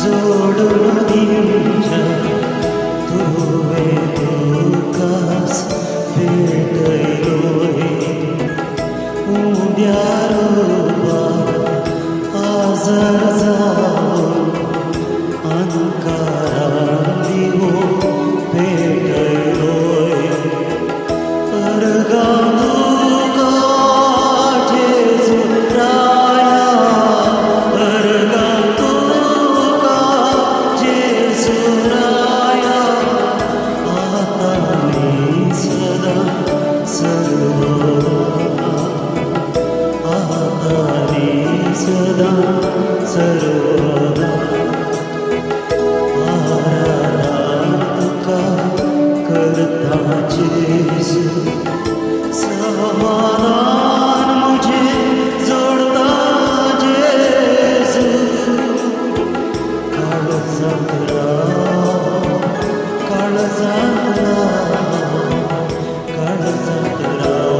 जोडून दिवच्या तुवें तुकास भेटयलोय उंड्या रुपार आजर जावन अंकारान दिवो पेटयलोय. अर्गां तुका जेजू राया, अर्गां तुका जेजू राया, आतां आनी सदां सर्वदा, आतां आनी सदां सर्वदा. आराधना तुका करता जेजू, समाधान म्हजें जोडता जेजू. काळजांत राव, काळजांत राव, काळजांत राव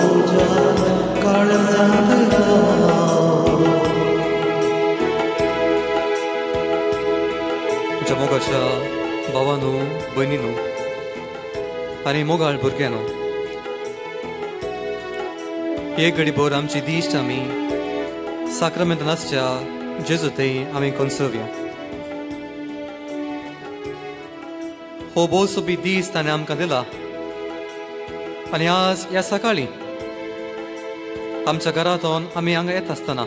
म्हज्या, काळजांत राव. म्हज्या मोगाच्या भावानू, भयणीनू आनी मोगाळ भुरग्यानू, एक घडीभर आमची दिश्ट आमी साक्रामेंतान आसच्या जेजू थंय आमी कोनसोवया. हो भोव सोबीत दीस ताणें आमकां दिला आनी आज ह्या सकाळीं आमच्या घरांतून आमी हांगा येता आसतना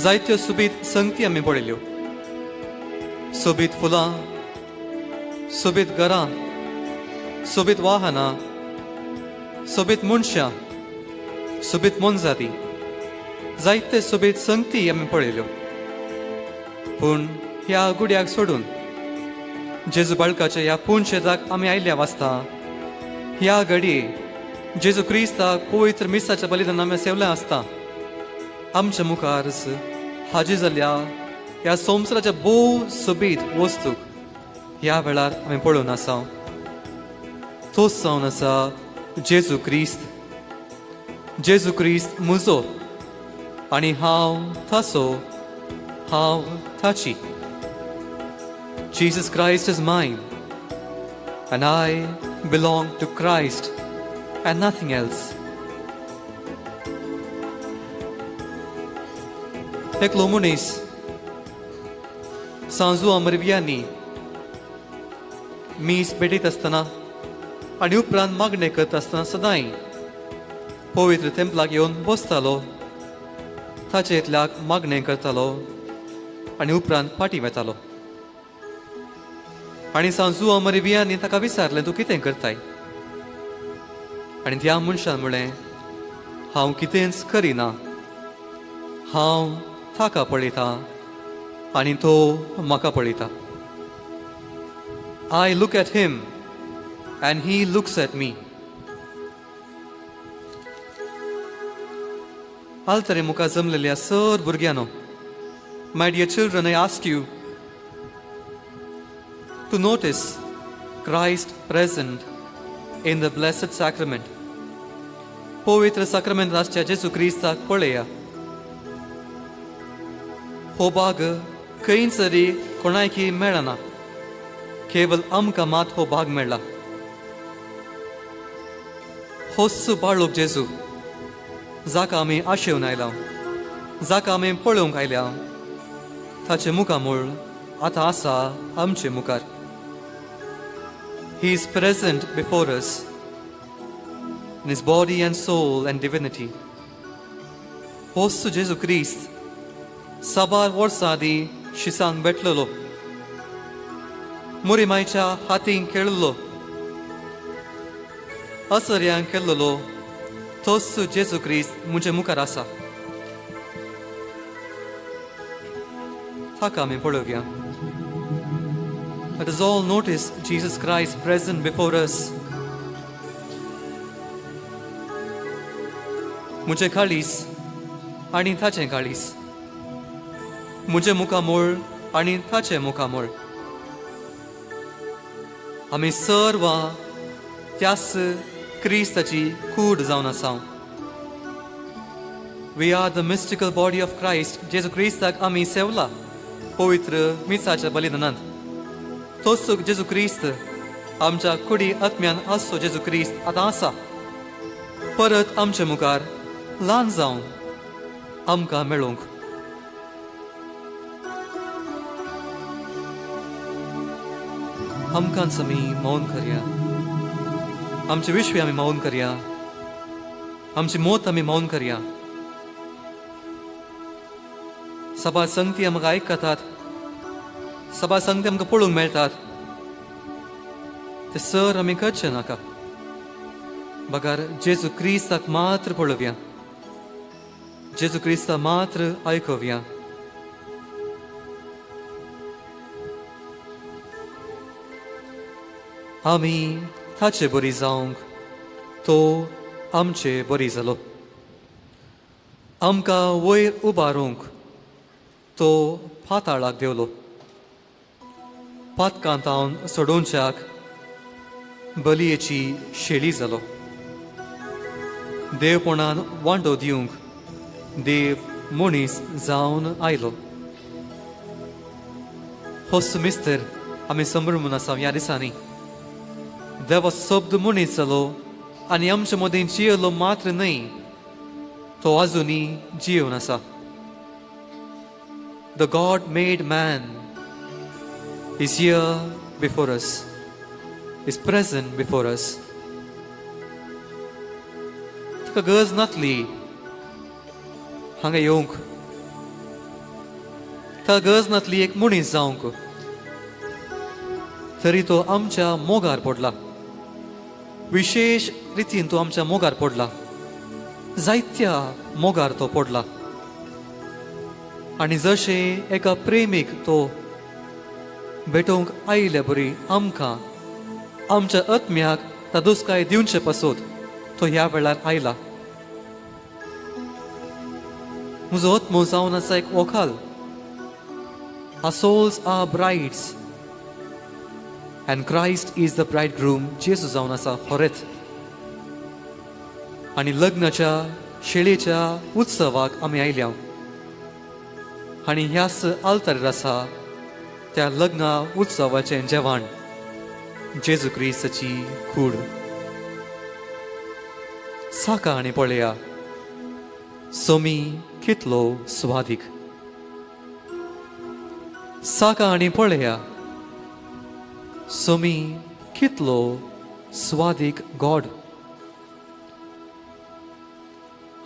जायत्यो सोबीत संगती आमी पळयल्यो. सोबीत फुलां, सोबीत घरां, सोबीत वाहनां, सोबीत मनशां, सोबीत मोनजाती, जायते सोबीत संगती आमी पळयल्यो. पूण ह्या गुड्याक सोडून जेजू बाळकाच्या ह्या पुनशेताक आमी आयिल्ल्या वाचता, ह्या घडये जेजू क्रिस्ताक पवित्र मिसाच्या बलिदान आमी सेवलें आसता, आमच्या मुखार हाजीर जाल्ल्या ह्या संवसाराच्या भोव सोबीत वस्तूक ह्या वेळार आमी पळोवन आसा. तोच जावन आसा जेजू क्रिस्त. जेजू क्रिस्त म्हजो आनी हांव ताचो, हांव ताची. Jesus Christ is mine and I belong to Christ and nothing else. एकलो मनीस सांजू अमरवियांनी मीस भेटयत आसतना आनी उपरांत मागणें करता आसतना सदांय पवित्र तेंपलाक येवन बसतालो, ताचे इतल्याक मागणें करतालो आनी उपरांत फाटीं वेतालो. आनी सांजू अमरवियांनी ताका विचारलें, तूं कितें करताय? आनी त्या मनशान म्हणलें, हांव कितेंच करिना, हांव ताका पळयतां आनी तो म्हाका पळयता. I look at him and he looks at me. आल्तरे मुखार जमलेल्या sir भुरग्यांनो, my dear children, I ask you to notice Christ present in the blessed sacrament. पवित्र साक्रमेंत आसच्या जेजू क्रिस्ताक पळया. हो भाग खंयच तरी कोणायकी मेळना, केवल आमकां मात हो भाग मेळ्ळा. होच बाळूक जेजू जाका आमी आशेवन आयला, जाका आमी पळोवंक आयल्या, ताचें मुखामूळ आतां आसा आमचे मुखार. He is present before us in his body and soul and divinity. होच जेजू क्रिस्त साबार वर्सां आदीं शिसांक भेटलेलो, मुरीमायच्या हातीन खेळलो, असर्यांक केल्लो, तोच जेजू क्रिस्त म्हजे मुखार आसा. ताका आमी पळोवया. Let us all notice Jesus Christ present before us. म्हजें काळीज आनी ताचें काळीज, म्हजें मुखामूळ आनी ताचें मुखामूळ, आमी सर्व त्याच क्रिस्ताची कूड जावन आसा. We are the mystical body of Christ. जेजू क्रिस्ताक आमी सेवला. पवित्र मिसाच्या बलिदानांत तोच जेजू क्रिस्त आमच्या कुडी आत्म्यान आसचो जेजू क्रिस्त आतां आसा परत आमचे मुखार ल्हान जावन आमकां मेळूंक. आमकांच आमी मौन करया, आमचे विश्व आमी मौन करया, आमची मोत आमी मौन करया. सभा संगती आमकां आयकतात, सभा संगती आमकां पळोवंक मेळटात, ते सर आमी करचे नाका, बगर जेजू क्रिस्ताक मात्र पळोवया, जेजू क्रिस्ता मात्र आयकोवया. आमी ताचे बरी जावंक तो आमचे बरी जालो, आमकां वयर उबारूंक तो पाताळाक देवलो, पातकांतावन सोडोवच्याक बलयेची शेळी जालो, देवपणान वांटो दिवंक देव मनीस जावन आयलो. होच मिस्तर आमी संभ्रमून आसा ह्या दिसांनी. देवा शब्द मनीस जालो आनी आमचे मदीं जियेलो मात्र न्हय, तो आजुनी जियेवन आसा. The God made man is here before us, is present before us. ताका गरज नातली हांगा येवंक, ताका गरज नातली एक मनीस जावंक, तरी तो आमच्या मोगार पडला. विशेश रितीन तो आमच्या मोगार पडला, जायत्या मोगार तो पडला. आनी जशें एका प्रेमीक तो भेटोवंक आयिल्ल्या बरी आमकां आमच्या आत्म्याक तादुसकाय दिवचे पासत तो ह्या वेळार आयला. म्हजो आत्मो जावन आसा एक वखाल. Our souls are brides and Christ is the bridegroom. जेजू जावन आसा होरेत आनी लग्नाच्या शेळेच्या उत्सवाक आमी आयल्या आनी ह्याच आल्तारीर आसा त्या लग्ना उत्सवाचें जेवण, जेजू क्रिस्ताची कूड. साका आनी पळया सोमी कितलो स्वादीक. साका आनी पळया सोमी कितलो स्वादीक गॉड.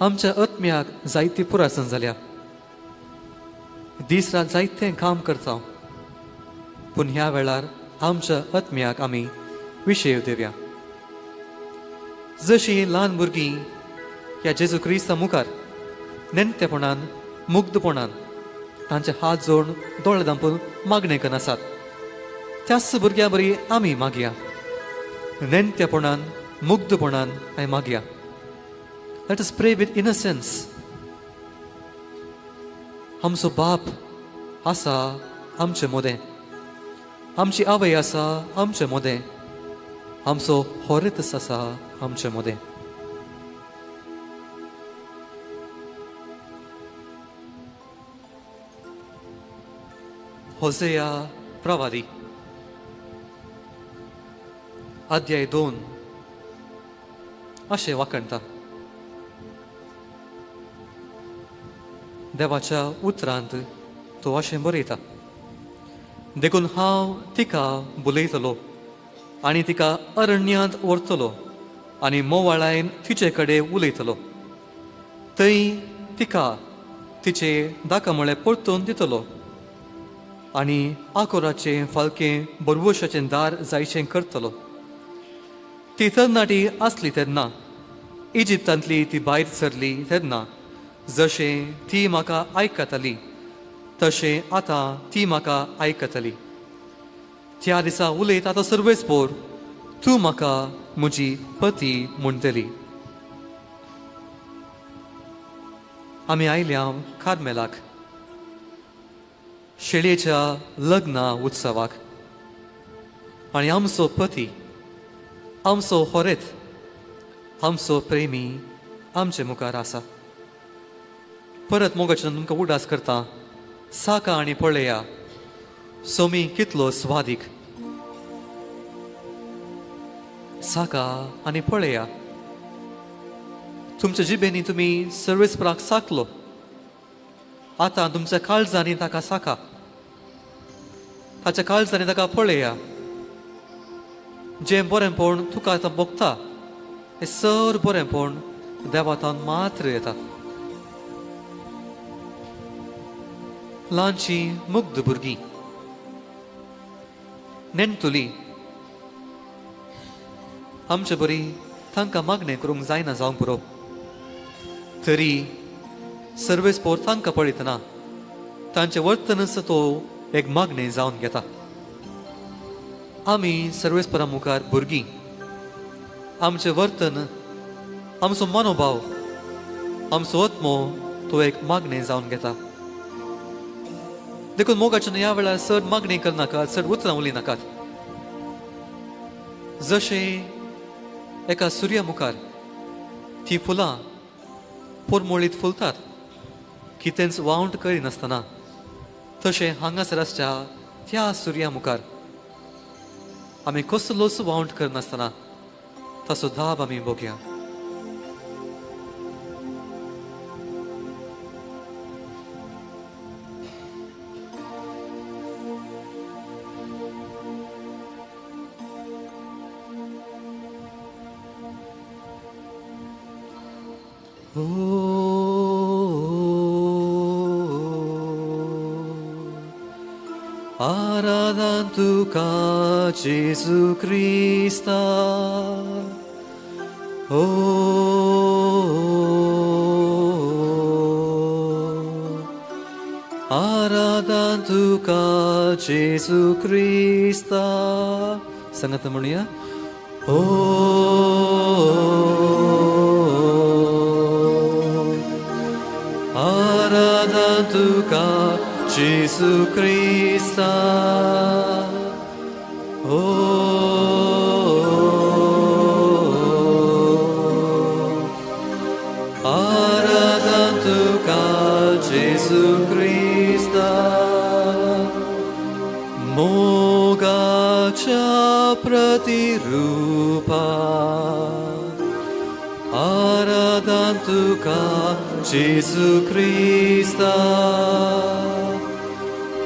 आमच्या आत्म्याक जायती पुरासन जाल्या, दीस रात जायतें काम करता, पूण ह्या वेळार आमच्या आत्म्याक आमी विशय दिवया. जशी ल्हान भुरगीं ह्या जेजू क्रिस्ता मुखार नेणटेपणान मुग्धपणान तांचे हात जोडून दोळे धांपून मागणें करून आसात, त्याच भुरग्यां बरी आमी मागया, नेणटेपणान मुग्धपणान आमी मागया. Let us pray with innocence. आमचो बाप आसा आमचे मोदें, आमची आवय आसा आमचे मोदें, आमचो होरेतस आसा आमचे मोदें. होसेया प्रवादी अध्याय 2 अशें वाखणता. देवाच्या उतरांत तो अशें बरयता, देखून हांव तिका बुलयतलो आनी तिका अरण्यांत व्हरतलो आनी मोवाळायन तिचे कडेन उलयतलो, थंय तिका तिचे दाकामळे परतून दितलो आनी आकोराचें फालकें बरवशाचें दार जायचें करतलो. ती तरणाटी आसली तेन्ना, इजिप्तांतली ती भायर सरली तेन्ना, जशें ती म्हाका आयकताली तशें आतां ती म्हाका आयकतली. त्या दिसा उलयता तो सर्वेस पोर, तूं म्हाका म्हजी पती म्हणटली. आमी आयल्या कार्मेलाक, शेळयेच्या लग्ना उत्सवाक, आनी आमचो पती, आमचो होरेत, आमचो प्रेमी आमचे मुखार आसा. परत मोगाच्यान तुमकां उडास करता, साका आनी पळया सोमी कितलो स्वादीक. साका आनी पळया, तुमच्या जिबेनी तुमी सर्वेस्पराक साकलो, आतां तुमच्या काळजांनी ताका साका, ताच्या काळजांनी ताका पळया. जें बरेंपण तुका आतां भोगता हें सर बरेंपण देवातान मात्र येता. ल्हानशी मुग्ध भुरगीं नेणटुली आमचे बरी तांकां मागणें करूंक जायना जावंक पुरो, तरी सर्वेस्पोर तांकां पळयतना तांचें वर्तनच तो एक मागणें जावन घेता. आमी सर्वेस्परा मुखार भुरगीं, आमचें वर्तन, आमचो मनोभाव, आमचो आत्मो तो एक मागणें जावन घेता. देखून मोगाच्यान ह्या वेळार चड मागणी करनाकात, चड उतरां उलयनाकात. जशें एका सुर्या मुखार ती फुलां परमळीत फुलतात कितेंच वावंट करिनासतना, तशें हांगासर आसच्या त्या सुर्या मुखार आमी कसलोच वावंट करनासतना ताचो दाब आमी बघया. आराधन तुका जेजू क्रिस्ता, ओ आराधन तुका जेजू क्रिस्ता. सांगात म्हणुया. ओ आराधन तुका जेजू क्रिस्ता, ओ आराधन तुका जेजू क्रिस्ता. मोगाच्या प्रतिरूपा आराधन तुका जेजू क्रिस्ता,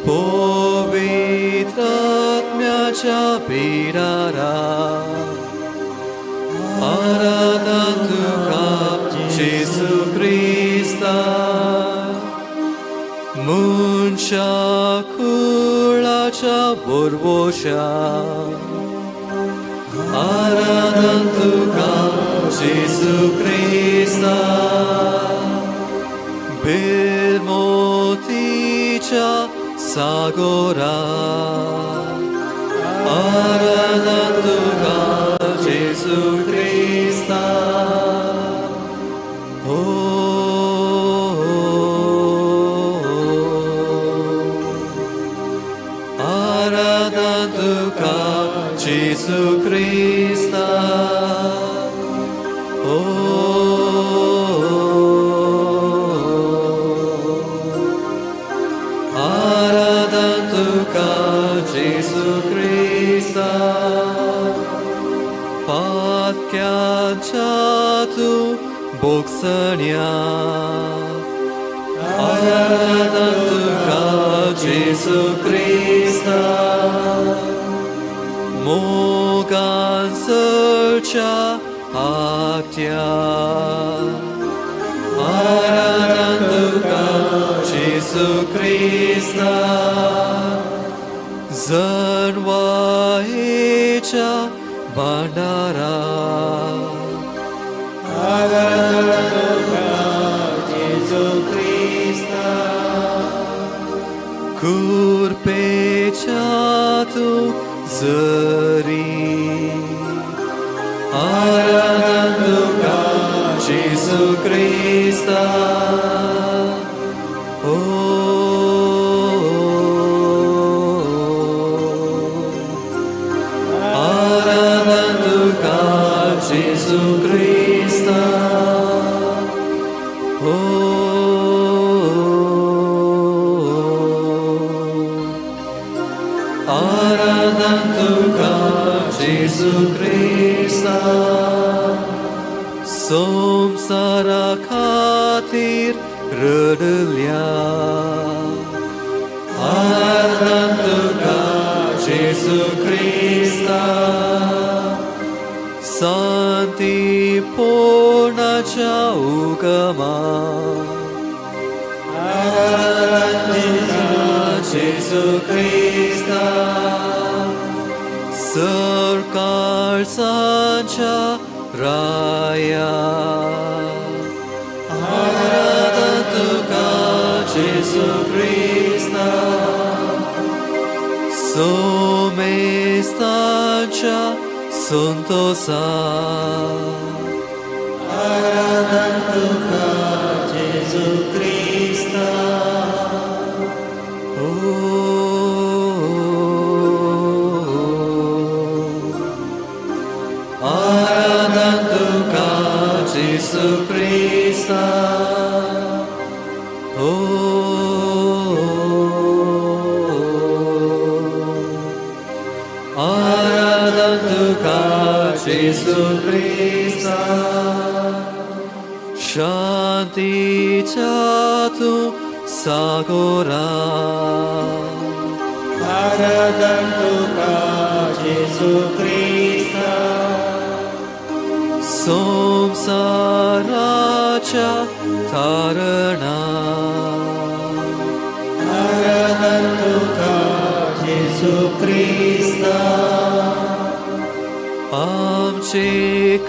पवित्र आत्म्याच्या पिरारा आराधन तुका जेजू क्रिस्ता. मनशा कुळाच्या बोरवोशा आराधन तुका जेजू क्रिस्ता, बिरमोतीच्या सागोरा आराधन तुका जेजू क्रिस्ता. ओ आराधन तुका जेजू क्रिस्ता, ओ आराधन तुका जेजू क्रिस्ता. पातक्याच्या तूं भोगसण्या आराधन तुका जेजू क्रिस्ता, मोगान सळच्या आत्या आराधन तुका जेजू क्रिस्ता. जनवायेच्या भांडारा आराधन तुका जेजू क्रिस्ता, कुरपेच्या तूं जरी आराधन तुका जेजू क्रिस्ता. ओ आराधन तुका जेजू क्रिस्ता, ओ आराधन तुका जेजू क्रिस्ता संवसारा खातीर रडल्या आराधन तुका जेजू क्रिस्ता शांती पोणाच्या उगमा जेजू क्रिस्ता सरकारच्या राया आराधन तुका जेजू क्रिस्ता सोमेस्ताच्या संतोषा आराधन तुका जेजू क्रिस्ता ओ आराधन तुका जेजू क्रिस्ता ओ आराधन तुका जेजू क्रिस्ता शांतीच्या तूं सागोरा आराधन तुका जेजू क्रिस्ता संवसाराच्या तारणा आराधन तुका जेजू क्रिस्ता आमचे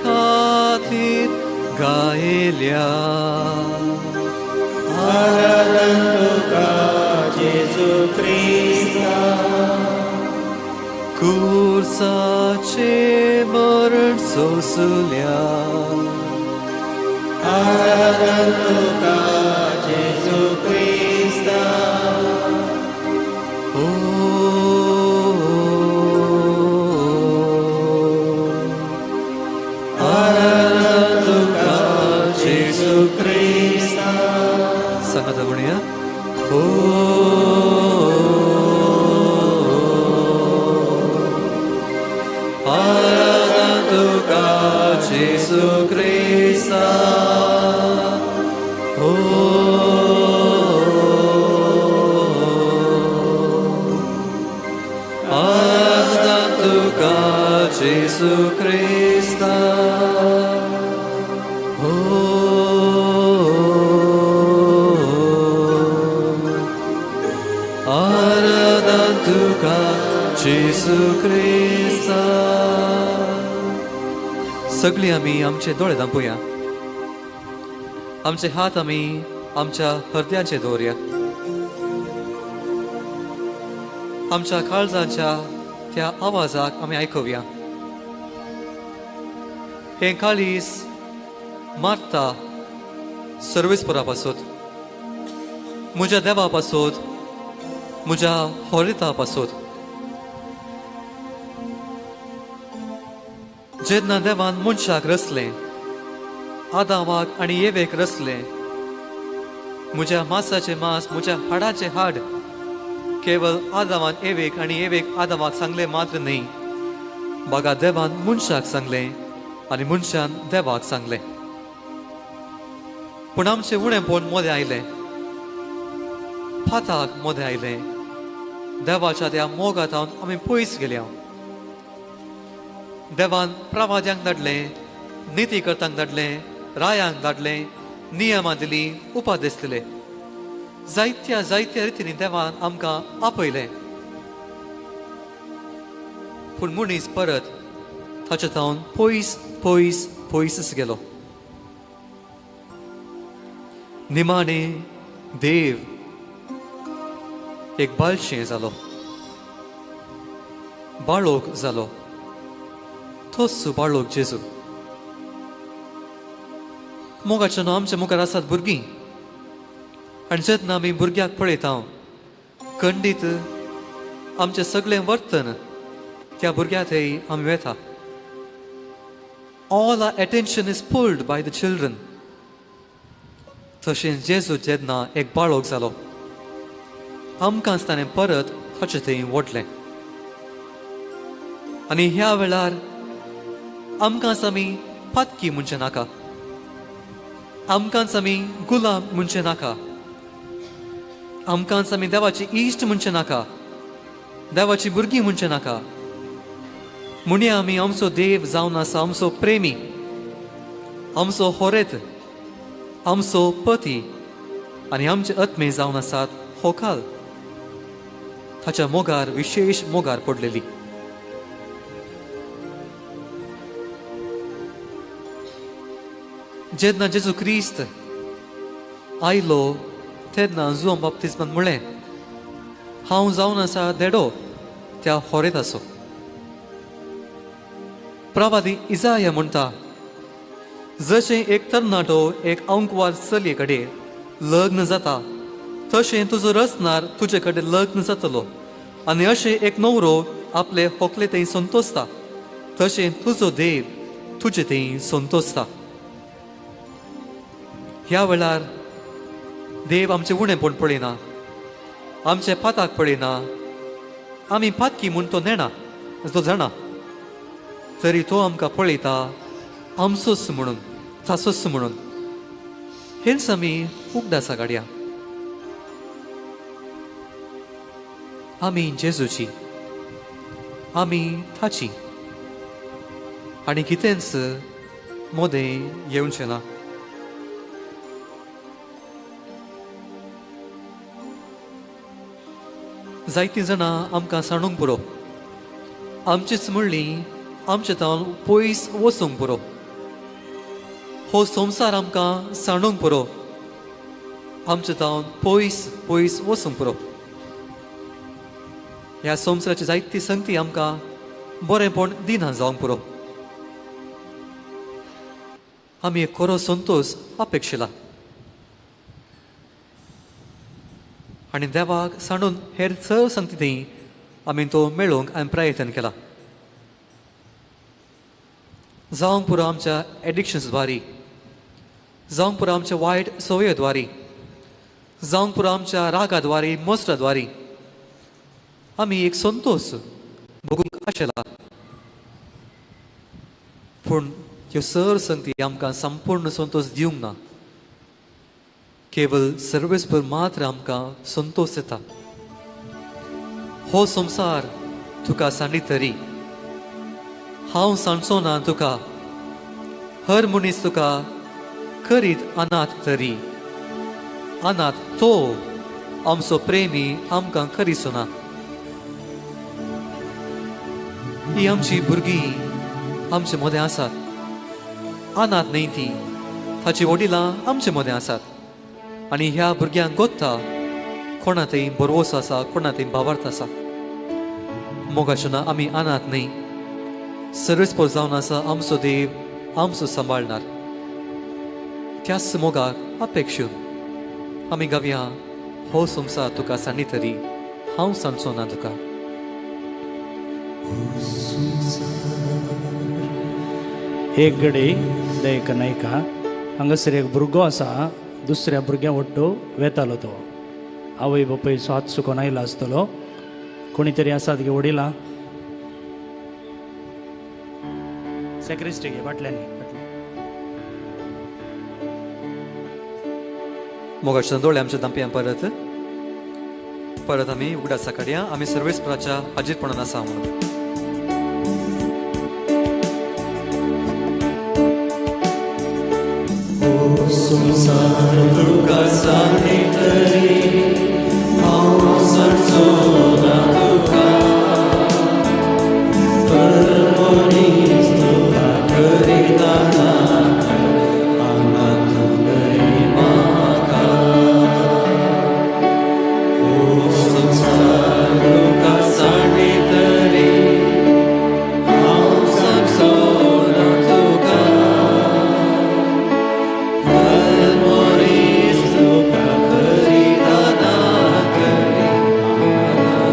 खातीर गायल्या आराधन तुका जेजू क्रिस्ता कुर्साचे मरण सोसल्या आराधन तुका जेजू क्रिस्ता ओ आराधन तुका जेजू क्रिस्ता सांगात म्हणूया ओ आराधन तुका जेजू क्रिस्ता ओ आराधन तुका जेजू क्रिस्ता ओ आराधन तुका जेजू क्रिस्ता सगळीं आमी आमचे दोळे धांपुया आमचे हात आमी आमच्या हृदयाचे दवरया आमच्या काळजाच्या त्या आवाजाक आमी आयकुया हें काळीज मारता सर्वेस्परा पासत म्हज्या देवा पासत म्हज्या होरिता पासत जेन्ना देवान मनशाक रचलें आदामाक आनी येवेक रचलें म्हज्या मासाचें मांस म्हज्या हाडाचें हाड केवल आदामान एवेक आनी एवेक आदामाक सांगलें मात्र न्ही बागा देवान मनशाक सांगलें आनी मनशान देवाक सांगलें पूण आमचें उणेंपण मोदें आयलें फाताक मोदें आयलें देवाच्या त्या मोगांत आमी पयस गेल्या देवान प्रवाद्यांक धाडलें निती करतांक धाडलें रायांक धाडलें नियमां दिलीं उपादेश दिले जायत्या जायत्या रितींनी देवान आमकां आपयलें पूण मनीस परत ताचे जावन पयस पयस पयसच गेलो निमाणे देव एक बालशें जालो बाळोक जालो तोच बाळोक जेजू मोगाच्या न्हू आमच्या मुखार आसात भुरगीं आनी जेन्ना आमी भुरग्याक पळयता खंडीत आमचें सगळें वर्तन त्या भुरग्या थंय आमी वेता. All our attention is pulled by the children. तशें जेजू जेन्ना एक बाळोक जालो आमकां ताणें परत ताचे थंय ओडलें. आनी ह्या वेळार आमकांच आमी पातकी म्हणचें नाका, आमकांच आमी गुलाम म्हणचें नाका, आमकांच आमी देवाची इश्ट म्हणचें नाका, देवाची भुरगीं म्हणचें नाका. म्हणया आमी आमचो देव जावन आसा आमचो प्रेमी, आमचो होरेत, आमचो पती आनी आमचे आत्मे जावन आसात होकाल ताच्या मोगार, विशेश मोगार पडलेली. जेन्ना जेजू क्रिस्त आयलो तेन्ना जुवां बाप्तिस्मान म्हणलें, हांव जावन आसा देडो त्या होरेताचो. प्रवादी इजाया म्हणटा, जशें एक तरणाटो एक अंकवार चलये कडेन लग्न जाता तशें तुजो रचणार तुजे कडेन लग्न जातलो, आनी अशें एक न्हवरो आपले होकले थंय संतोसता तशें तुजो देव तुजे थंय संतोसता. ह्या वेळार देव आमचें उणेपण पळयना, आमचें पाताक पळयना, आमी पातकी म्हूण तो नेणा, तो जाणा, तरी तो आमकां पळयता आमचोच म्हणून, ताचोच म्हणून. हेंच आमी उगडासा काडया. आमी जेजूची, आमी ताची, आनी कितेंच मोदें येवचें ना. जायतीं जाणां आमकां सांडूंक पुरो, आमचीच म्हणली आमचे तावन पयस वचूंक पुरो, हो संवसार आमकां सांडूंक पुरो, आमचे तावन पयस पयस वचूंक पुरो. ह्या संवसाराची जायती संगती आमकां बरेंपण दिना जावंक पुरो. आमी एक खरो संतोश अपेक्षिला आनी देवाक सांडून हेर चड संगती थंय आमी तो मेळोवंक हांवें प्रयत्न केला. जावंक पुरो आमच्या एडिक्शन्स द्वारी, जावंक पुरो आमच्या वायट संवये द्वारी, जावंक पुरो आमच्या रागा द्वारी, मसरा द्वारी आमी एक संतोश भोगूंक आशेला. पूण ह्यो सर संगती आमकां संपूर्ण संतोश दिवंक ना, केवल सर्वेस्पर मात्र आमकां संतोश येता. हो संवसार तुका सांडीत तरी हांव सांडचो ना तुका, हर मनीस तुका करीत अनाथ तरी, अनाथ तो आमचो प्रेमी आमकां करीचो ना. ही आमची भुरगीं आमचे मदें आसात, अनाथ न्हय ती, ताची वडिलां आमचे मदें आसात. आनी ह्या भुरग्यांक गोत्ता कोणा थंय बरवस आसा, कोणा थंय भावार्थ आसा. मोगाचो ना आमी अनाथ न्हय, सर्वेस्पर जावन आसा आमचो देव आमचो सांबाळणार. त्याच मोगाक अपेक्षून आमी गावया, हो संवसार तुका सांडी तरी हांव सांडचो ना तुका. एक गडी देख नायका हांगासर एक भुरगो आसा, दुसऱ्या भुरग्या वट्टो वेतालो तो आवय बापूय हात सुकोन आयला आसतलो. कोणी तरी आसात गे वडिलां सेक्रेटरी गे फाटल्यानी फाटल्यान. मोगाच्या दोळे आमच्या दांपयां परत परत आमी उगडासा काडया, आमी सर्वेस्पराच्या हाजीरपणान आसा म्हणून. संसार तुका सांडीतरी हांव सांडचो ना तुका, हर मनीस तुका करीत अनाथ, अनाथ न्हय म्हाका. हो संसार तुका सांडीतरी हांव सांडचो ना तुका, हर मनीस तुका करीत अनाथ, अनाथ.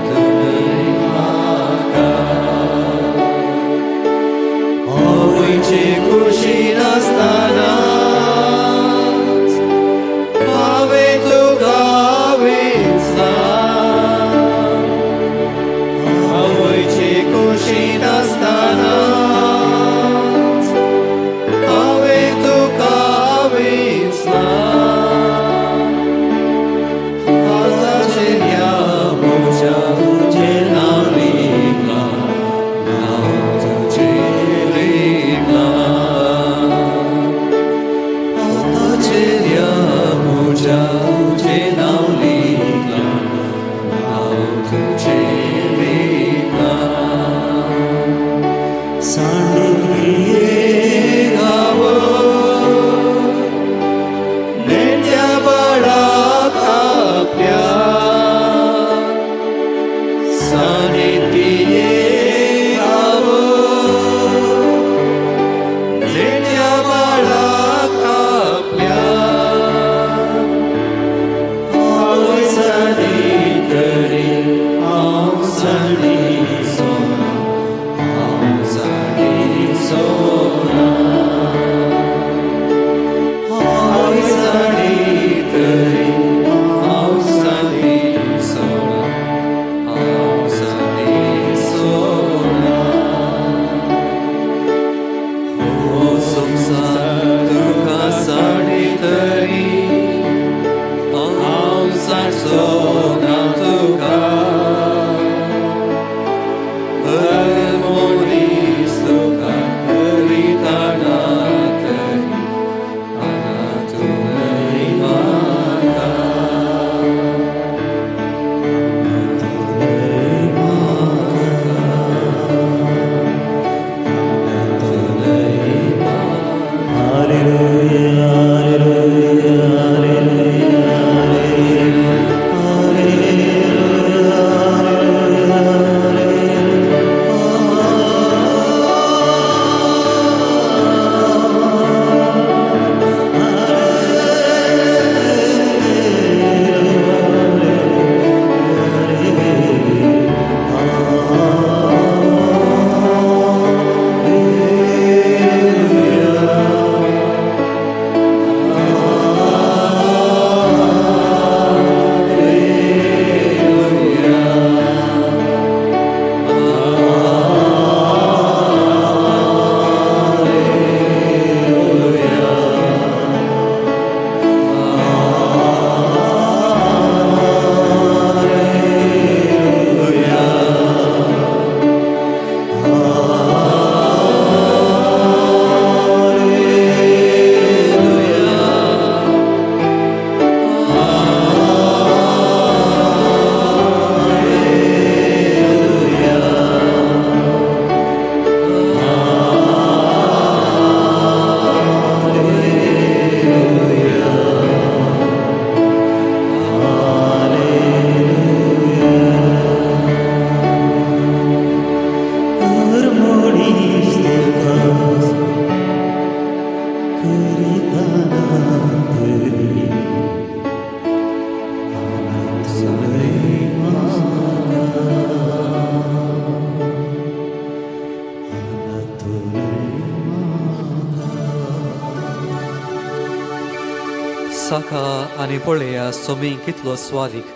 साका आनी पळया सोमी कितलो स्वादीक.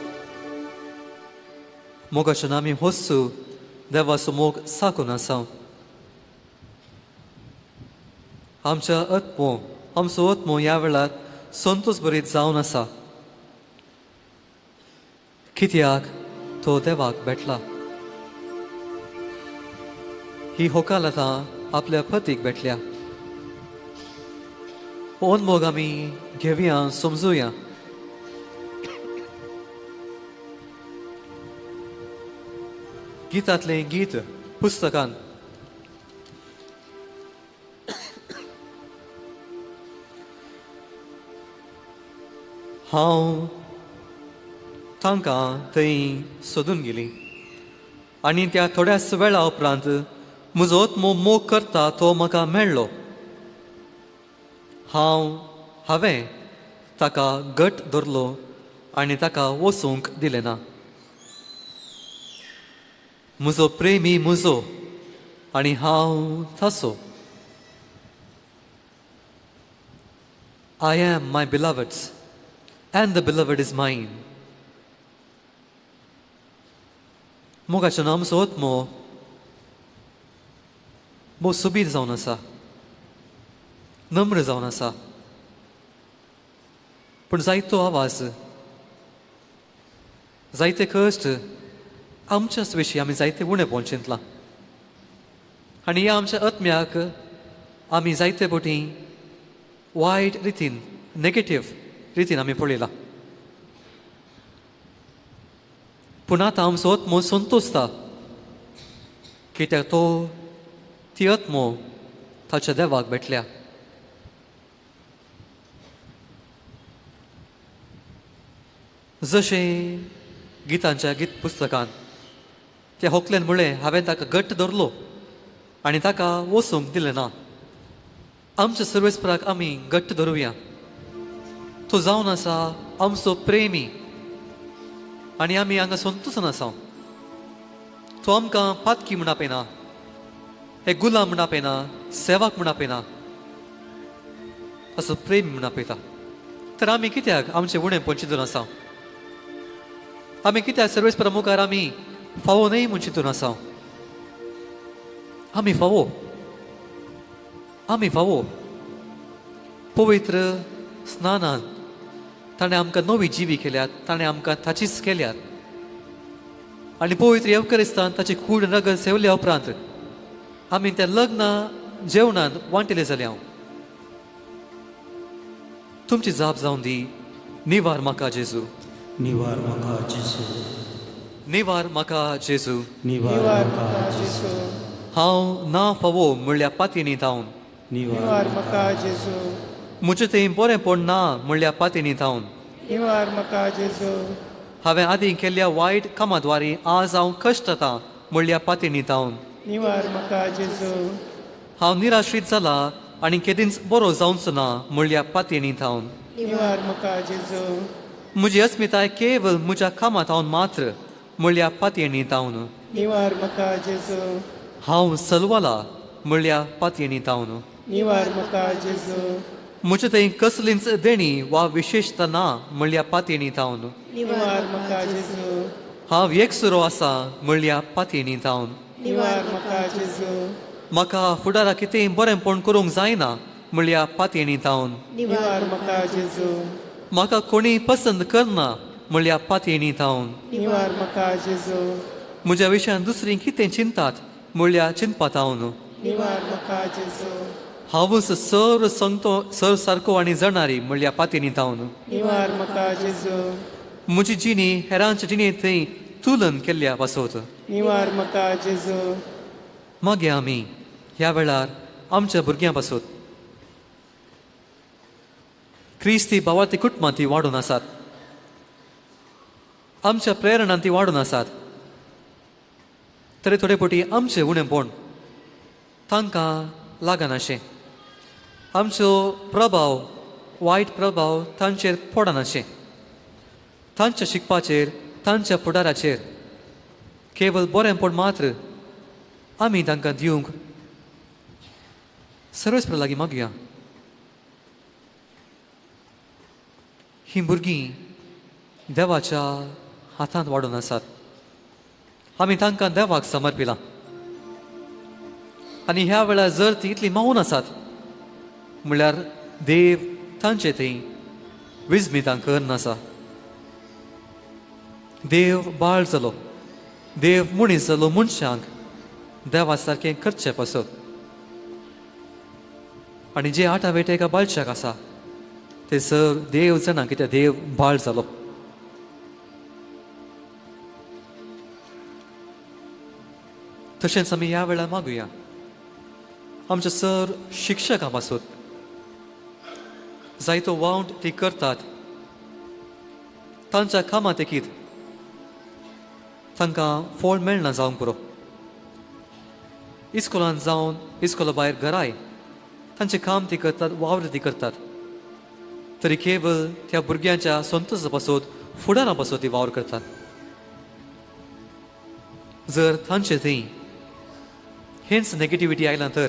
मोगाच्यान आमी होस्सू देवाचो मोग साकून आसा. आमच्या आत्मो आमचो आत्मो ह्या वेळार संतोष बरीत जावन आसा, कित्याक तो देवाक भेटला. ही होकाल आतां आपल्या पतीक भेटल्या. ओन मोग आमी घेवया, समजुया. गितांतलें गीत पुस्तकान हांव तांकां थंय सोदून गेली आनी त्या थोड्याच वेळा उपरांत म्हजो आत्मो मोग करता तो म्हाका मेळ्ळो. हांवें ताका घट धरलो आनी ताका वचूंक दिलें ना. म्हजो प्रेमी म्हजो आनी हांव ताचो. I am my beloved's and the beloved is mine. मोगाचो आमचो आत्मो भोव सोबीत जावन आसा, नम्र जावन आसा, पूण जायतो आवाज, जायते कश्ट आमच्याच विशीं आमी जायते उणेपण चिंतलां आनी ह्या आमच्या आत्म्याक आमी जायते पटी वायट रितीन, नेगेटीव रितीन आमी पळयलां. पूण आतां आमचो आत्मो संतोसता, कित्याक तो ती आत्मो ताच्या देवाक भेटल्या. जशें गितांच्या गीत पुस्तकांत त्या होकलेन म्हळें, हांवें ताका घट्ट धरलो आनी ताका वचूंक दिलें ना. आमच्या सर्वेस्पराक आमी घट्ट धरुया. तो जावन आसा आमचो प्रेमी आनी आमी हांगा संतोशन आसा. तो आमकां पातकी म्हूण आपयना, हे गुलाम म्हूण आपयना, सेवक म्हूण आपयना, असो प्रेमी म्हूण आपयता. तर आमी कित्याक आमचें उणेपण चिंतून आसा? आमी कित्याक सर्वेस्परा मुखार आमी फावो न्हय म्हूण चिंतून आसा? आमी फावो, आमी फावो. पवित्र स्नानान ताणें आमकां नवी जिवी केल्यात, ताणें आमकां ताचीच केल्यात आनी पवित्र येवकरिस्तान ताची कूड रगत सेवल्या उपरांत आमी त्या लग्न जेवणान वांटिले जाले. हांव तुमची जाप जावन दी, निवार म्हाका जेजू, निवार म्हाका जेजू, निवार म्हाका जेजू, निवार म्हाका जेजू. हांव ना फावो म्हणल्या पातयेनी थावन, निवार म्हाका जेजू. म्हजें थंय बरेंपण ना म्हणल्या पातयेनी थावन, निवार म्हाका जेजू. हांवें आदीं केल्ल्या वायट कामाद्वारी आज हांव कश्टतां म्हणल्या पातयेनी थावन, निवार म्हाका जेजू. हांव निराश्रीत जाला आनी केदींच बरो जावचो ना म्हणल्या पातयेनी थावन, निवार म्हाका जेजू. म्हजी अस्मिताय केवल म्हज्या कामां थावन मात्र म्हणल्या पातयेनी थावन, निवार म्हाका जेजू. हांव सलवाला म्हणल्या पातयेनी थावन, निवार म्हाका जेजू. म्हजे थंय कसलींच देणी वा विशेशता ना म्हणल्या पातयेनी थावन, निवार म्हाका जेजू. हांव एकसुरो आसा म्हणल्या पातयेनी थावन, निवार म्हाका जेजू. म्हाका फुडाराक कितेंय बरेंपण करूंक जायना म्हणल्या पातयेनी थावन, निवार म्हाका जेजू. म्हाका कोणीय पसंत करना म्हणल्या पातयेनी थावन, निवार म्हाका जेजू. म्हज्या विशयान दुसरीं कितें चिंतात म्हणल्या चिंतपा थावन, निवार म्हाका जेजू. हांवूच सर संगतो सर सारको आनी जणारी म्हणल्या पातयेनी थावन, निवार म्हाका जेजू. म्हजी जिणी हेरांच्या जिणेंत थंय तुलन केल्ल्या पासत, निवार म्हाका जेजू. मागीर आमी ह्या वेळार आमच्या भुरग्यां पासत क्रिस्ती भावार्थी कुटुंबां ती वाडून आसात, आमच्या प्रेरणान ती वाडून आसात, तरी थोडे फावटी आमचें उणेपण तांकां लागनाशें, आमचो प्रभाव, वायट प्रभाव तांचेर पडनाशें, तांच्या शिकपाचेर, तांच्या फुडाराचेर केवल बरेंपण मात्र आमी तांकां दिवंक सर्वेस्परा लागीं मागया. हीं भुरगीं देवाच्या हातांत वाडून आसात. आमी तांकां देवाक समर्पिलां आनी ह्या वेळार जर ती इतली मावून आसात म्हणल्यार देव तांचे थंय विजमितां करन आसा. देव बाळ जालो, देव मनीस जालो मनशांक देवा सारकें करचें पासत. आनी जे आटा वेटे एका बाळशाक आसा ते सर देव जाणा कित्याक देव बाळ जालो. तशेंच आमी ह्या वेळार मागुया आमच्या सर शिक्षकां पासून, जायतो वावंट ती करतात तांच्या कामांत लेगीत तांकां फळ मेळना जावंक पुरो. इस्कोलान जावन इस्कोला भायर घराय तांचें काम ती करतात, वावर ती करतात, तरी केवल त्या भुरग्यांच्या संतोसा पासत फुडारा पासत ती वावर करतात. जर तांचे थंय हेंच नेगेटिविटी आयलां तर,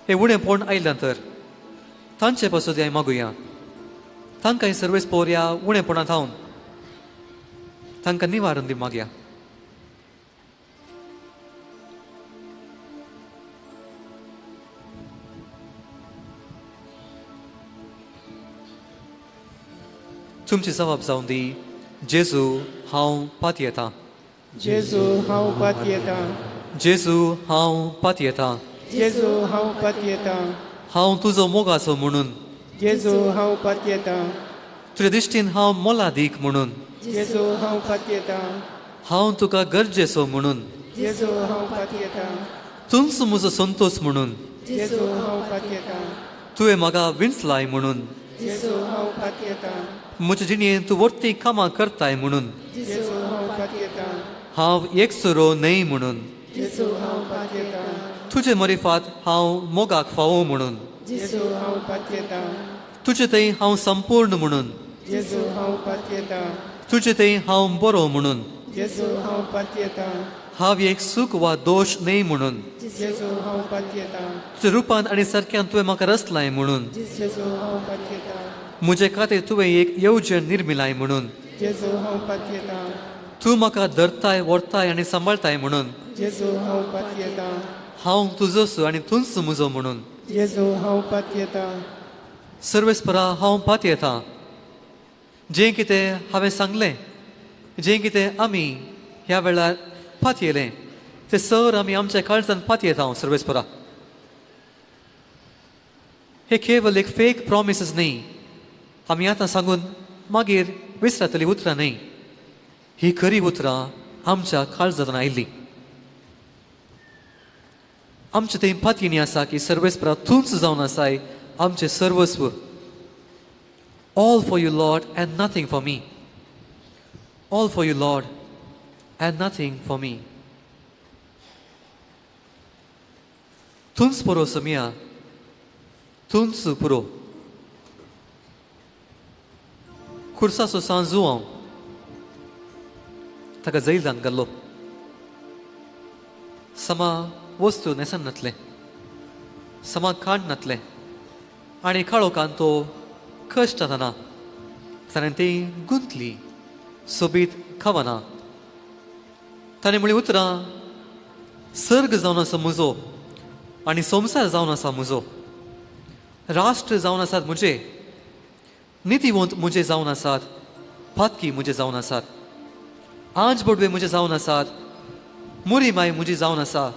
हें उणेंपण आयलां तर तांचे पासत हांवें मागुया तांकां सर्वेस पोर ह्या उणेपणांत हांव तांकां निवारण दी मागया. तुमची जबाब जावन दी, जेजू हांव पातयेतां. जेजू हांव पातयेतां. जेजू हांव पातयेतां. जेजू हांव पातयेतां. हांव तुजो मोगाचो म्हणून. जेजू हांव पातयेतां. तुज्या दिश्टीन हांव मोलादीक म्हणून. जेजू हांव पातयेतां. हांव तुका गरजेचो म्हणून. जेजू हांव पातयेतां. तूंच म्हजो संतोष म्हणून. जेजू हांव पातयेतां. तुवें म्हाका विंचलाय म्हणून. जेजू हांव पातयेतां. म्हज्या जिणेंत तूं व्हडटी कामां करताय म्हणून. जेजू हांव पातयेतां. हांव एकसुरो न्हय म्हणून. जेजू हांव पातयेतां. तुजे मरिफात हांव मोगाक फावो म्हणून. जेजू हांव पातयेतां. तुजे थंय हांव संपूर्ण म्हणून. जेजू हांव पातयेतां. तुजे थंय हांव बरो म्हणून. जेजू हांव पातयेतां. हांव एक सूख वा दोश न्हय म्हणून. जेजू हांव पातयेतां. तुज्या रुपान आनी सारक्यान तुवें म्हाका रचलाय म्हणून. जेजू हांव पातयेतां. म्हजे खातीर तुवें एक येवजण निर्मिलाय म्हणून. जेजू हांव पातयेतां. तूं म्हाका धरताय, व्हरताय आनी सांबाळताय म्हणून. जेजू हांव पातयेतां. हांव तुजोस आनी तूंच म्हजो म्हणून. जेजू हांव पातयेतां. सर्वेस्परा हांव पातयेतां. जें कितें हांवें सांगलें, जें कितें आमी ह्या वेळार पातयेलें तें सर आमी आमच्या काळजान पातयेता. सर्वेस्परा हे केवल एक फेक प्रॉमिसीस न्हय, आमी आतां सांगून मागीर विसरातली उतरां न्हय, ही खरी उतरां आमच्या काळजांत आयिल्ली. आमचे थंय पातयेणी आसा की सर्वेस्परा तूंच जावन आसाय आमचें सर्वस्व. All for you, Lord, and nothing for me. All for you, Lord, and nothing for me. तूंच पुरो समिया, तूंच पुरो. खुर्साचो सांजू हांव ताका जैलान घाल्लो, समा वस्तू न्हेसन नातलें, समा खाण नातलें आनी काळोखान तो कश्ट जाताना ताणें ती गुंतली सोबीत खावना. ताणें म्हळीं उतरां, सर्ग जावन आसा म्हजो आनी संवसार जावन आसा म्हजो, राष्ट्र जावन आसात म्हजे, नितीवंत म्हजे जावन आसात, पातकी म्हजे जावन आसात, आंज बोडवे म्हजे जावन आसात, मुरी माय म्हजी जावन आसा,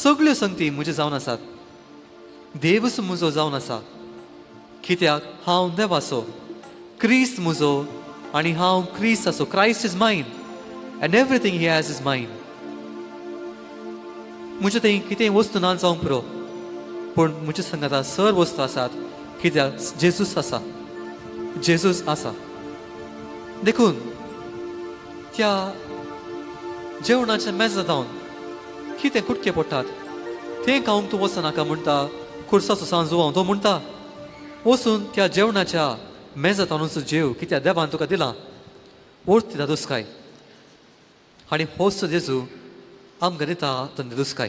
सगळ्यो संगती म्हजे जावन आसात, देवच म्हजो जावन आसा, कित्याक हांव देवाचो, क्रिस्त म्हजो आनी हांव क्रिस्ताचो. Christ is mine and everything he has is mine. म्हजे थंय कितेंय वस्तू ना जावंक पुरो, पूण म्हजे संगाता सर वस्तू आसात, कित्याक जेजूस आसा, जेजूस आसा. देखून त्या जेवणाच्या मेजा जावन कितें कुटके पडटात तें खावंक तूं वचनाका म्हणटा खुर्साचो सांजू हांव. तो म्हणटा वचून त्या जेवणाच्या मेजा ताणूच जेव, कित्याक देवान तुका दिलां ओर्ती दादोसकाय. आनी होच जेजू आमकां दिता तंदुरुस्काय.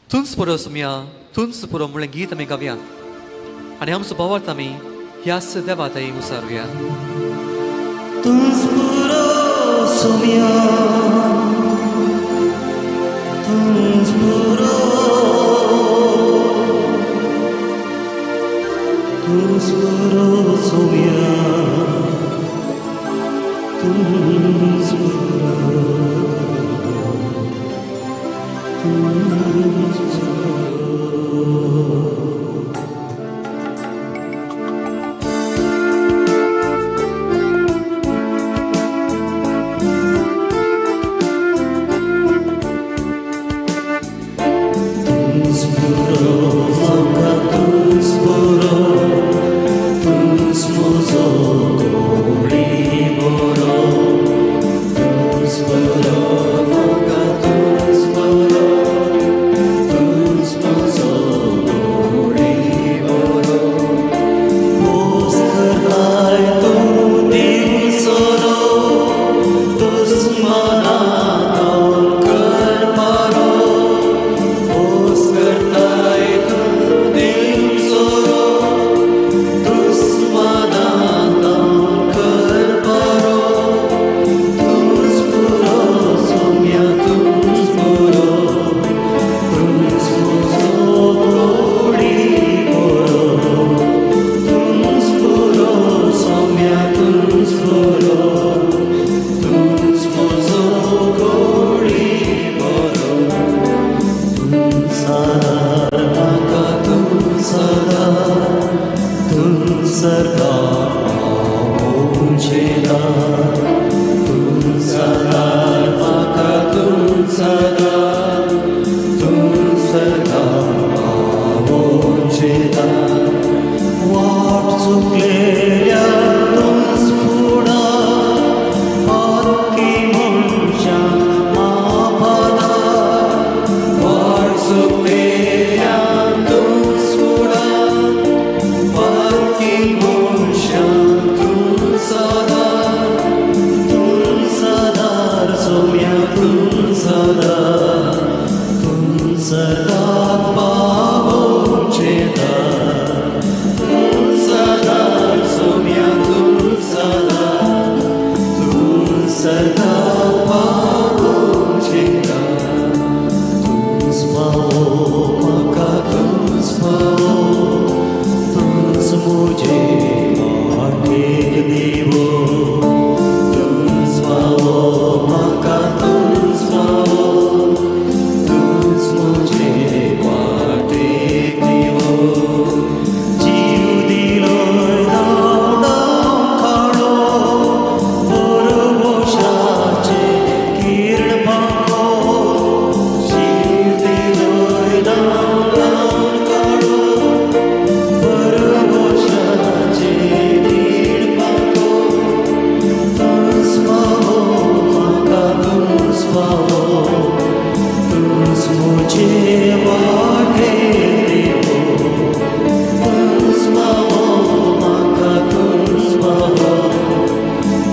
तूंच पुरो सुमया, तूंच पुरो म्हणलें गीत आमी गावया आनी आमचो भावार्थ आमी ह्याच देवा थंय उसारुया. तूंच पुरो सोम्या, तूंच पुरो, तूंच पुरो सोम्या, तूंच पुरो, तूंच पुरो. तूंच पुरो म्हाका, तूंच पुरो, तूंच म्हजो कोळी बरो. तूंच पुरो म्हाका, तूंच पुरो, तूंच म्हजो कोळी बरो. पोस करताय तूं दिवसरो, दुस्मनाक कर पारो. पोस करताय तूं दिवसरो, दुस्मनाक कर पारो. तूंच पुरो सोम्या, तूंच पुरो, तूंच म्हजो कोळी बरो. तूंच पुरो सोम्या, तूंच पुरो, तूंच म्हजो कोळी बरो. तूंच आदार म्हाका, तूंच आदार, तूंच सर्गाक पावोवचें दार. तूंच आदार म्हाका, तूंच आदार, तूंच सर्गाक पावोवचें दार. वाट चुकलेल्या तूंच फुडार, पातकी मनशांक मापादार. वाट चुकलेल्या तूंच फुडार, पातकी मनशांक तूंच आदार. तूंच आदार सोम्या, तूंच आदार, तूंच सर्गाक पावोवचें दार. तूंच आदार सोम्या, तूंच आदार, तूंच सर्गाक पावोवचें दार. तूंच पावो म्हाका, तूंच पावो, तूंच म्हजे वाटेक दिवो. तूंच पावो म्हाका, तूंच पावो, तूंच म्हजे वाटेक दिवो. जीव दिलो धांवडावन काडलो, परवशाचे किर्ण पांखो. जीव दिलो धांवडावन काडलो, परवशाचे किर्ण पांखो. तूंच पावो म्हाका, तूंच पावो, तूंच म्हजे वाटेक दिवो. तूंच पावो म्हाका, तूंच पावो,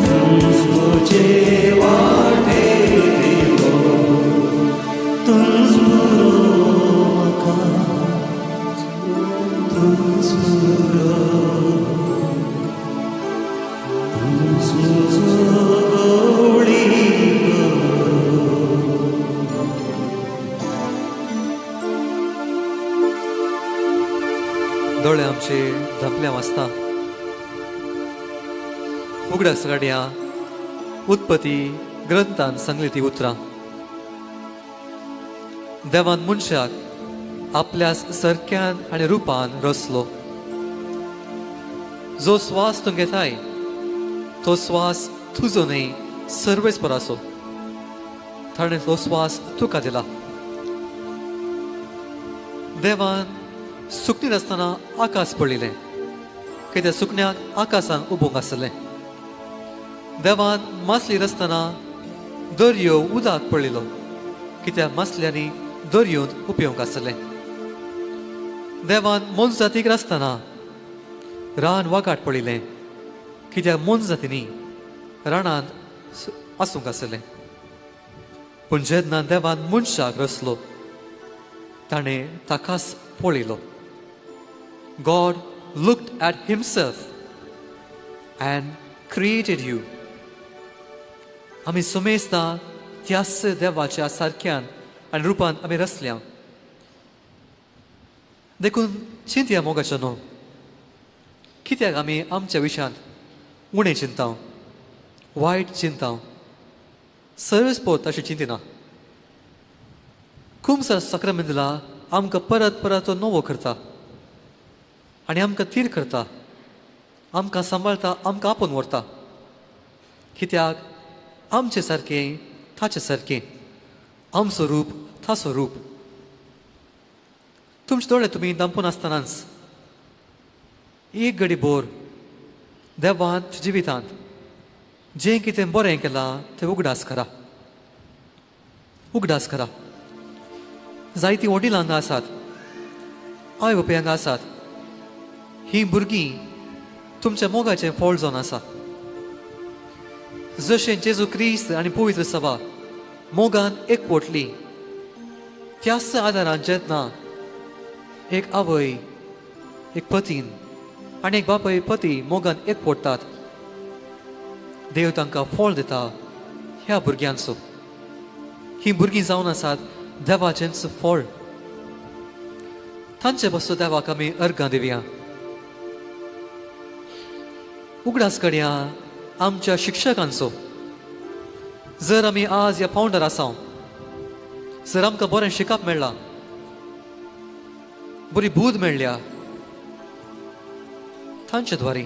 तूंच म्हजे वाटेक दिवो. तूंच पुरो म्हाका, तूंच पुरो, तूंच म्हजो कोळी बरो. दोळे आमचे धांपले वाचता. उगडास काडया उत्पत्ती ग्रंथान सांगली ती उतरां. देवान मनशाक आपल्या सरक्यान आनी रुपान रचलो. जो स्वास तूं घेताय तो स्वास तुजो न्हय, सर्वेस्पराचो. ताणें तो स्वास तुका दिला. देवान सुकणीं आसतना आकाश पळयलें की त्या सुकण्याक आकाशान उबोंक आसलें. देवान मासली रचतना दर्यो उदक पळयलो की त्या मासल्यांनी दर्योंत उपयोग आसलें. देवान मोनजातीक रचतना रान वागाट पळयलें की त्या मोनजातींनी रानांत आसूंक आसलें. पूण जेन्ना देवान मनशाक रचलो, ताणें ताकाच पळयलो. God looked at himself. and created you. आमी सुमेस्ता त्याच देवाच्या सारक्यान आनी रुपान आमी रचल्या. देखून चिंतया मोगाचो न्हू, कित्याक आमी आमच्या विशयांत उणें चिंता, वायट चिंता, सरस पोत अशें चिंतिना. खुमसार साक्रामेंत दिला आमकां परत परत तो नवो करता आनी आमकां थीर करता, आमकां सांबाळटा, आमकां आपोवन व्हरता. कित्याक आमचे सारकें ताचे सारकें, आमचो रूप ताचो रूप. तुमचे दोळे तुमी दांपून आसतनाच एक घडी बोर देवान जिवितांत जें कितें बरें केलां तें उगडास करा, उगडास करा. जायतीं वडील हांगा आसात, आवय बापूय हांगा आसात. हीं भुरगीं तुमच्या मोगाचें फळ जावन आसा. जशें जेजू क्रिस्त आनी पवित्र सभा मोगान एकवटली, त्याच आदारान जेन्ना एक आवय एक पतीन आनी एक बापूय पती मोगान एकवटतात, देव तांकां फळ दिता ह्या भुरग्यांचो. हीं भुरगीं जावन आसात देवाचेंच फळ. तांचे बसो देवाक आमी अर्गां दिवया. उगडास करया आमच्या शिक्षकांचो. जर आमी आज ह्या पावंडार आसा, जर आमकां बरें शिकप मेळ्ळां, बरी बूद मेळ्ळ्या, तांचे द्वारे,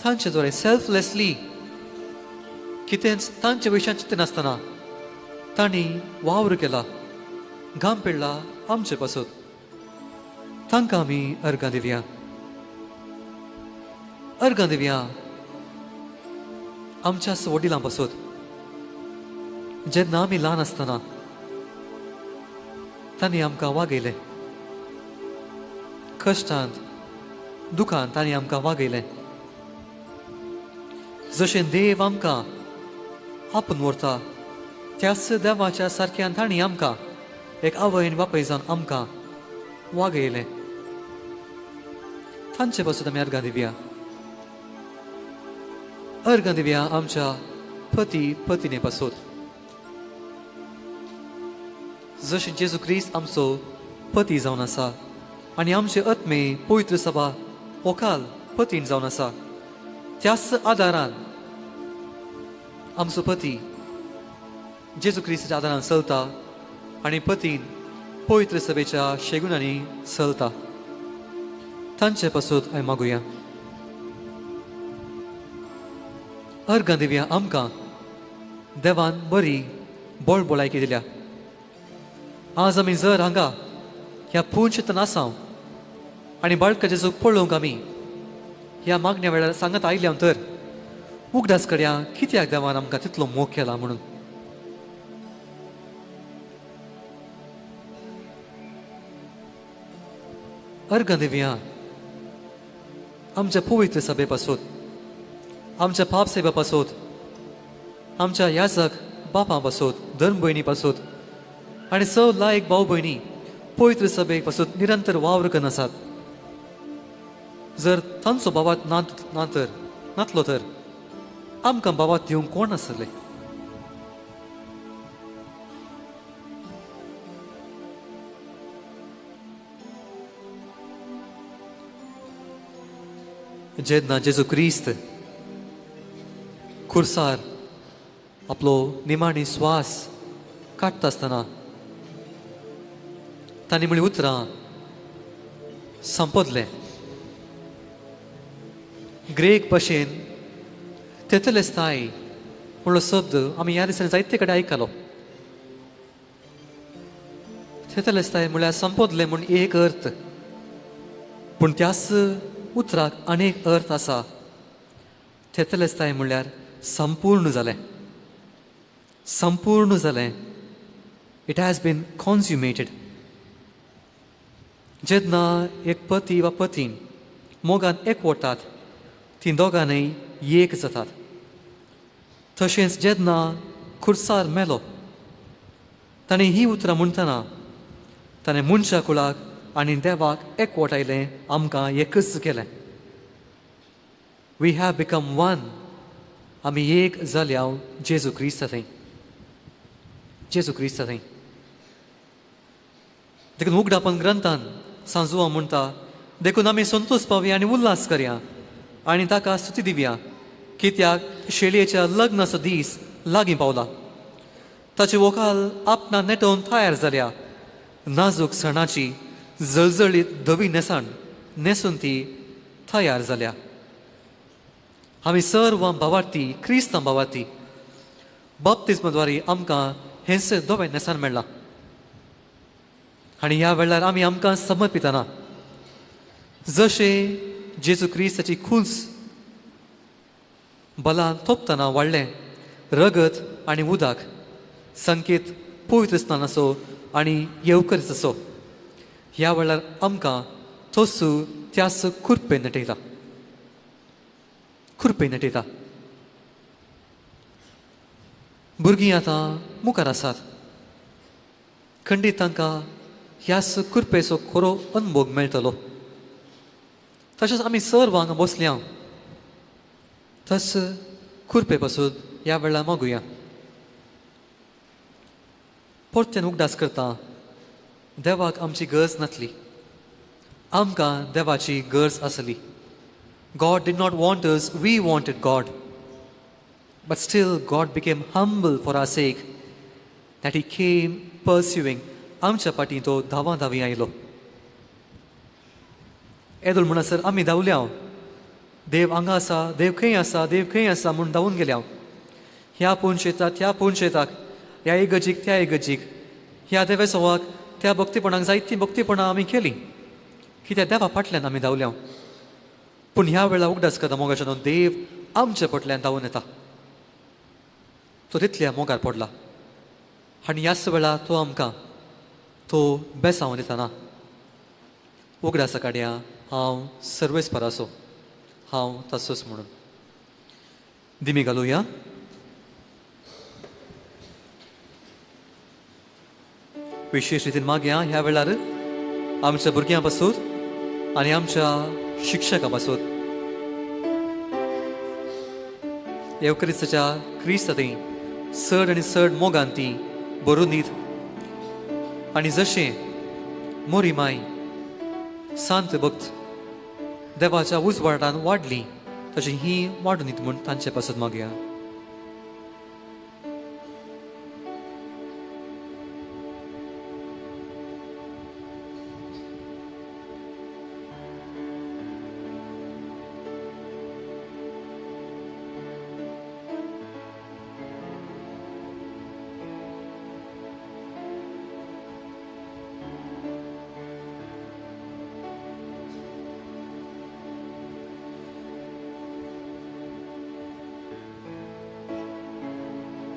तांचे द्वारे सेल्फलेसली कितेंच तांच्या विशयान चिंतनासतना तांणी वावर केला, घाम पिळ्ळा आमचे पासत. तांकां आमी अर्गां दिवया, अर्गां दिवया आमच्याच वडिलां पासत. जेन्ना आमी ल्हान आसतना तांणी आमकां वागयलें, कश्टांत दुखांत तांणी आमकां वागयलें. जशें देव आमकां आपून व्हरता त्याच देवाच्या सारक्यान तांणी आमकां एक आवय आनी बापूय जावन आमकां वागयलें. तांचे पासून आमी अर्गां दिवया, अर्गां दिवया आमच्या पती पतिने पासून. जशें जेजू क्रिस्त आमचो पती जावन आसा आनी आमचे आत्मे पवित्र सभा वकाल पतीन जावन आसा, त्याच आदारान आमचो पती जेजू क्रिस्ताच्या आदारान चलता आनी पतीन पवित्र सभेच्या शेगुणांनी चलता. तांचे पासून हांवें मागुया. अर्गां दिवया आमकां देवान बरी बोळबोळायकी दिल्या. आज आमी जर हांगा ह्या पुंचितन आसा आनी बाळका जेजू पळोवंक आमी ह्या मागण्या वेळार सांगत आयल्या तर उगडास करया कित्याक देवान आमकां तितलो मोग केला म्हणून. अर्गां दिवया आमच्या पवित्र सभे पासून, आमच्या पाप सेवा पासून, आमच्या याजक बापां पासून, धर्म भयणी पासून आनी सव लायक भाव भयणी पवित्र सभेक पासून निरंतर वावर करून आसात. जर तांचो बाबात ना ना तर नातलो तर आमकां बाबात दिवंक कोण आसले? जेन्ना जेजू क्रिस्त खुर्सार आपलो निमाणी स्वास काडटा आसतना तांणी म्हणली उतरां संपदलें. ग्रेक भाशेन तेतलेस्ताय म्हणलो शब्द आमी ह्या दिसांनी जायते कडेन आयकलो. तेतलेस्ताय म्हळ्यार संपदलें म्हूण एक अर्थ, पूण त्याच उतराक अनेक अर्थ आसा. तेतलेस्ताय म्हणल्यार संपूर्ण जालें, संपूर्ण जालें. It has been consummated. जेन्ना एक पती वा पतीन मोगान एकवटात तीं दोगांनय एक जातात. तशेंच जेन्ना खुर्सार मेलो ताणें हीं उतरां म्हणटना ताणें मनशा कुळाक आनी देवाक एकवटायलें, आमकां एकच केलें. We have become one. आमी एक जाल्या जेजू क्रिस्ता थंय, जेजू क्रिस्ता थंय. देखून उगडापन ग्रंथान सांजुआ म्हणटा, देखून आमी संतोष पावया आनी उल्हास करया आनी ताका स्तुती दिवया, कित्याक शेळयेच्या लग्नाचो दीस लागीं पावला. ताची वोकाल आपणा नेटोवन तयार जाल्या. नाजूक सणाची जळजळीत धवी न्हेसण न्हेसून ती तयार जाल्या. आमी सर्व भावार्थी, क्रिस्तांव भावार्थी, बाप्तिज्माद्वारे आमकां हेंच धवें न्हेसण मेळ्ळां. आनी ह्या वेळार आमी आमकां समर्पितना जशें जेजू क्रिस्ताची खुंच बलान थोपतना वाडलें रगत आनी उदक संकेत पवित्र स्नानाचो आनी येवकरीचो, ह्या वेळार आमकां तोसू त्यास खुरपे नटयता, खुरपे नटयता. भुरगीं आतां मुखार आसात, खंडीत तांकां ह्याच खुरपेचो खरो अनभोग मेळटलो. तशेंच आमी सर्व हांगा बसल्या तस खुरपे पासून ह्या वेळार मागुया. परत्यान उगडास करता, देवाक आमची गरज नासली, आमकां देवाची गरज आसली. God did not want us, we wanted God. But still God became humble for our sake, that he came pursuing. आमच्या पाटी तो धांवा धांवी आयलो. येदोळ म्हणसर आमी धांवल्या, देव हांगा आसा, देव खंय आसा, देव खंय आसा म्हूण धांवून गेल्या. ह्या पुनशेताक, त्या पुनशेताक, ह्या इगर्जीक, त्या इगर्जीक, ह्या देवेसवाक, त्या भक्तीपणाक जायतीं भक्तीपणां आमी केलीं, कित्याक देवा फाटल्यान आमी धांवल्या. पूण ह्या वेळार उगडास करता मोगाच्यान, देव आमच्या फाटल्यान धांवून येता. तो तितल्या मोगार पडला आनी ह्याच वेळार तो आमकां तो बेसावन येताना उगडासा काडया, हांव सर्वेस्पराचो, हांव तसोच म्हणून. दिमी घालुया. विशेश रितीन मागया ह्या वेळार आमच्या भुरग्यां पासून आनी आमच्या शिक्षकां पासून, येवक्रिस्ताच्या क्रिस्ता थंय चड आनी चड मोगान ती भरून दीत. आनी जशें मोरी माय सांत भक्त देवाच्या उजवाडान वाडली, तशी ही वाडून दीत म्हूण तांचे पासून मागया.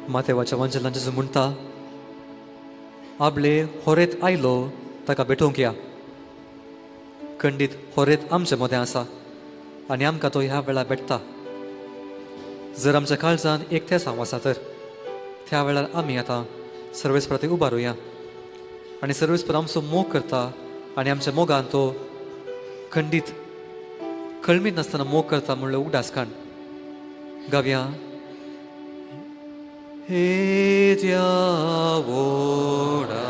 मातेवाच्या वंजलान जेजू म्हणटा, आपले होरेत आयलो ताका भेटोवंक या. खंडीत होरेत आमचे मदें आसा आनी आमकां तो ह्या वेळार भेटता. जर आमच्या काळजान एक तेसांव आसा तर त्या वेळार आमी आतां सर्वेस्परा उबारुया आनी सर्वेस्पर आमचो मोग करता आनी आमच्या मोगान तो खंडीत खळमीत नासतना मोग करता म्हणलो उगडास काण गावया. हे द्यावोडा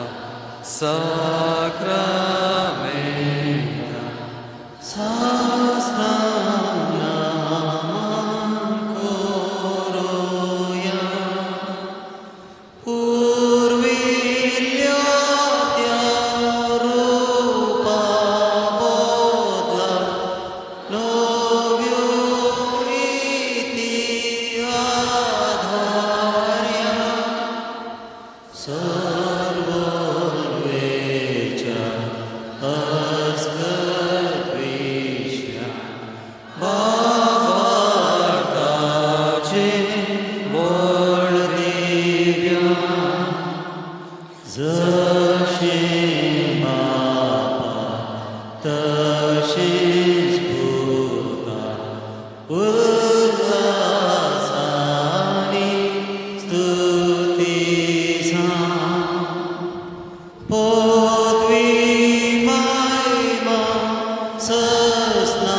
साक्रामेंता सास्रानामान कोरोया, पुर्विल्ल्या त्या रूपा बदला नव्यो रिती आधार्या, सर्ववेच्या अस्कद्विष्या भावार्थाचे बळ दिव्या, जशें बापा तशेंच पुता उल्हासानी स्तुतीसा, पदवी महिमा सस्ना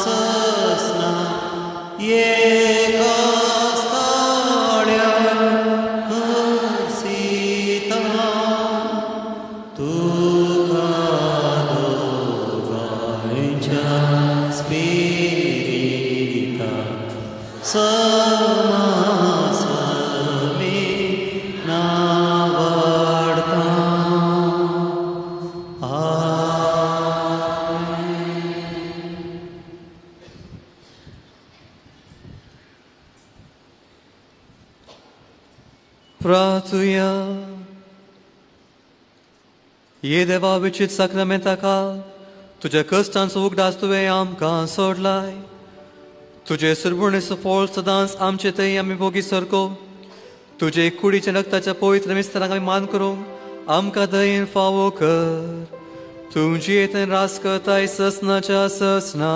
सस्ना ये देवा विचित साक्रामेंता खाल तुज्या कश्टांचो उगडास तुवें आमकां सोडलाय. तुजे सुरबुणेचो फळ सदांच आमचे थंय आमी भोगी सरको. तुजे कुडीच्या रक्ताच्या पवित्र मिस्तरांक आमी मान करूंक आमकां दयेन फावो कर. तुजी येतन रास करताय ससनाच्या ससना.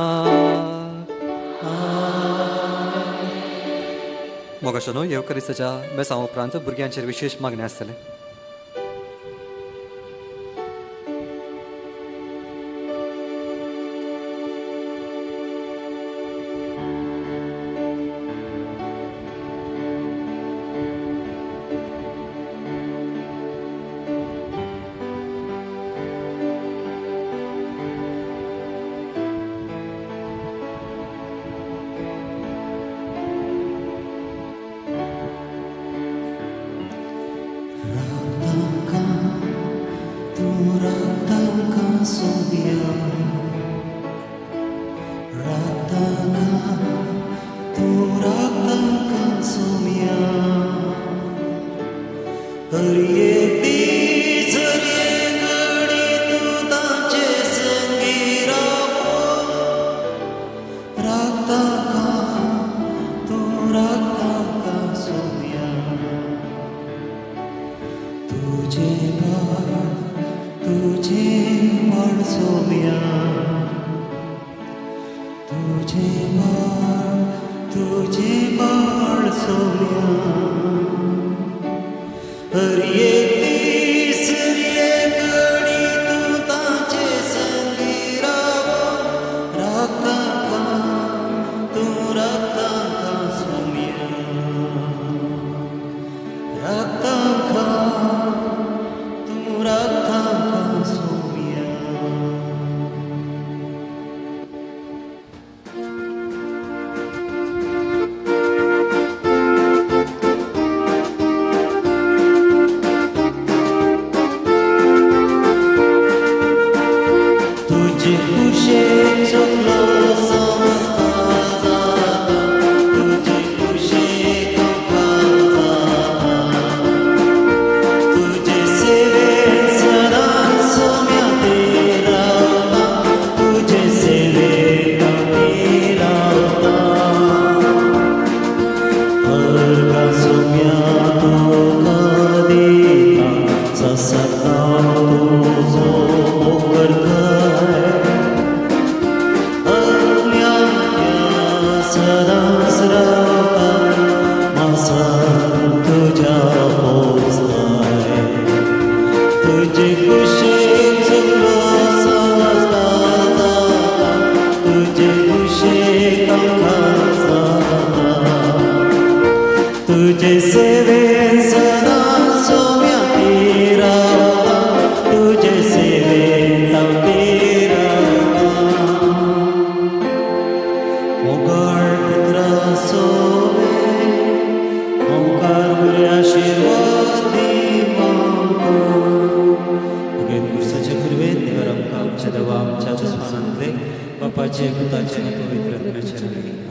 मोगाशानो, येवकरिस्ताच्या बेसांव उपरांत भुरग्यांचेर विशेश मागणें आसतलें. बापाचे पुताचे पवित्र आत्म्याचे नांवान.